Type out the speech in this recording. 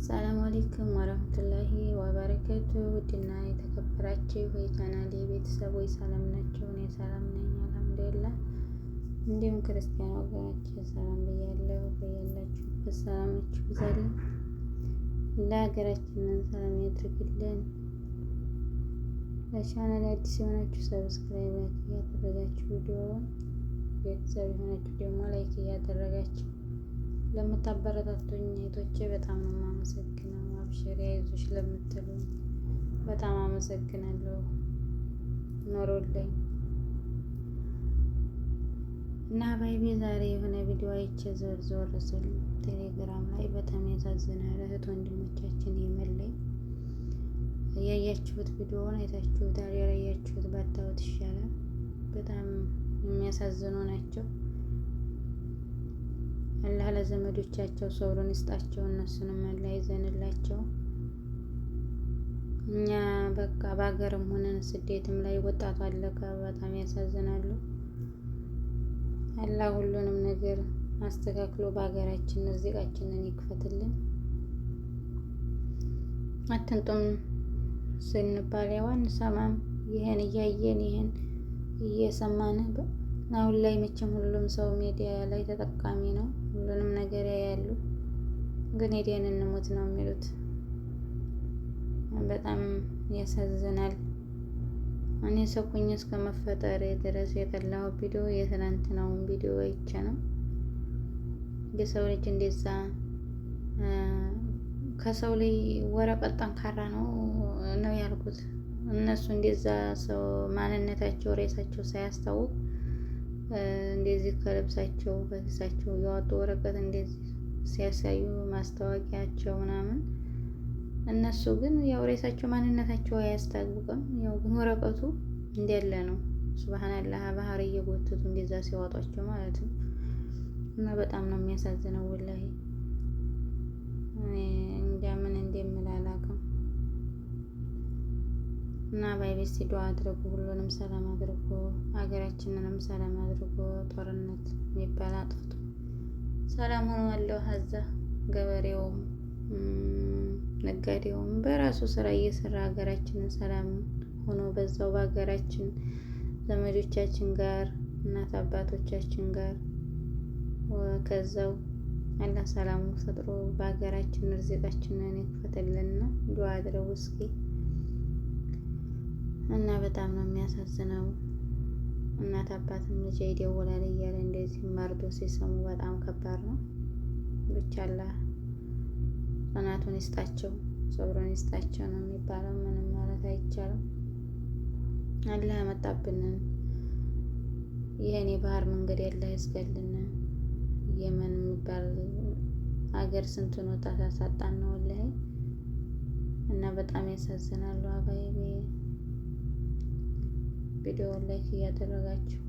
السلام عليكم ورحمة الله وبركاته። ውድና የተከበራችሁ የቻናሌ ቤተሰቦች ሰላም ናቸው? እኔ ሰላም ነኝ الحمد لله። እንዲሁም ክርስቲያን ወገኖች ሰላም ብያለሁ። በያላችሁበት ሰላማችሁ ይብዛልኝ። ለሀገራችንን ሰላም ያድርግልን። ለቻናሌ አዲስ የሆናችሁ subscribe እያደረጋችሁ ቪዲዮውን ቤተሰብ የሆናችሁ ደግሞ like እያደረጋችሁ ለምታበረታቱኝ እህቶቼ በጣም ነው የማመሰግነው። አብሽሪ አይዞሽ ለምትሉኝ በጣም አመሰግናለሁ። ኖሮልኝ እና ባይቤ ዛሬ የሆነ ቪዲዮ አይቼ ዞር ዞር ስል ቴሌግራም ላይ በጣም ያሳዝናል። እህት ወንድሞቻችን የመን ላይ ያያችሁት ቪዲዮውን አይታችሁታል። ያላያችሁት ባታዩት ይሻላል። በጣም የሚያሳዝኑ ናቸው። አላህ ለዘመዶቻቸው ሶብሩን ይስጣቸው፣ እነሱንም አላህ ይዘንላቸው። እኛ በቃ በሀገርም ሆነን ስደትም ላይ ወጣቱ አለቀ። በጣም ያሳዝናሉ። አላህ ሁሉንም ነገር አስተካክሎ በሀገራችን ርዚቃችንን ይክፈትልን። አትንጡም ስንባል ያው አንሰማም። ይህን እያየን ይህን እየሰማን አሁን ላይ መቼም ሁሉም ሰው ሚዲያ ላይ ተጠቃሚ ነው። ሁሉንም ነገር ያያሉ። ግን ሄደን እንሞት ነው የሚሉት። በጣም ያሳዝናል። እኔ ሰው ሁኜ እስከ መፈጠሬ ድረስ የጠላሁት ቪዲዮ የትናንትናውን ቪዲዮ አይቼ ነው። የሰው ልጅ እንደዛ ከሰው ላይ ወረቀት ጠንካራ ነው ነው ያልኩት። እነሱ እንደዛ ሰው ማንነታቸው ሬሳቸው ሳያስታውቅ እንደዚህ ከልብሳቸው ከኪሳቸው እያወጡ ወረቀት እንደዚህ ሲያሳዩ ማስታወቂያቸው ምናምን፣ እነሱ ግን ያው ሬሳቸው ማንነታቸው አያስታውቅም። ያው ግን ወረቀቱ እንዳለ ነው። ሱብሃንአላህ ባህር እየጎተቱ እንደዛ ሲያወጧቸው ማለት ነው። እና በጣም ነው የሚያሳዝነው ወላሂ። እንጃ ምን እንደምል አላውቅም። እና ባይቤስ ዱአ አድርጉ፣ ሁሉንም ሰላም አድርጎ ሀገራችንንም ሰላም አድርጎ ጦርነት የሚባል አጥፍቶ ሰላም ሆኖ አለው። ሀዛ ገበሬውም ነጋዴውም በራሱ ስራ እየሰራ ሀገራችንን ሰላም ሆኖ በዛው በሀገራችን ዘመዶቻችን ጋር እናት አባቶቻችን ጋር ከዛው አላህ ሰላሙ ፈጥሮ በሀገራችን ርዚቃችንን ይክፈትልና ዱአ አድርጉ እስኪ። እና በጣም ነው የሚያሳዝነው። እናት አባትም ልጄ ይደውላል እያለ እንደዚህ መርዶ ሲሰሙ በጣም ከባድ ነው። ብቻ አላህ ጽናቱን ይስጣቸው፣ ሶብሩን ይስጣቸው ነው የሚባለው። ምንም ማለት አይቻልም። አላህ ያመጣብንን ይህን የባህር መንገድ ያለ ይዝጋልን። የመን የሚባል ሀገር ስንቱን ወጣት ያሳጣን ነው ወላሂ። እና በጣም ያሳዝናሉ። አባይቤ ቪዲዮውን like እያደረጋችሁ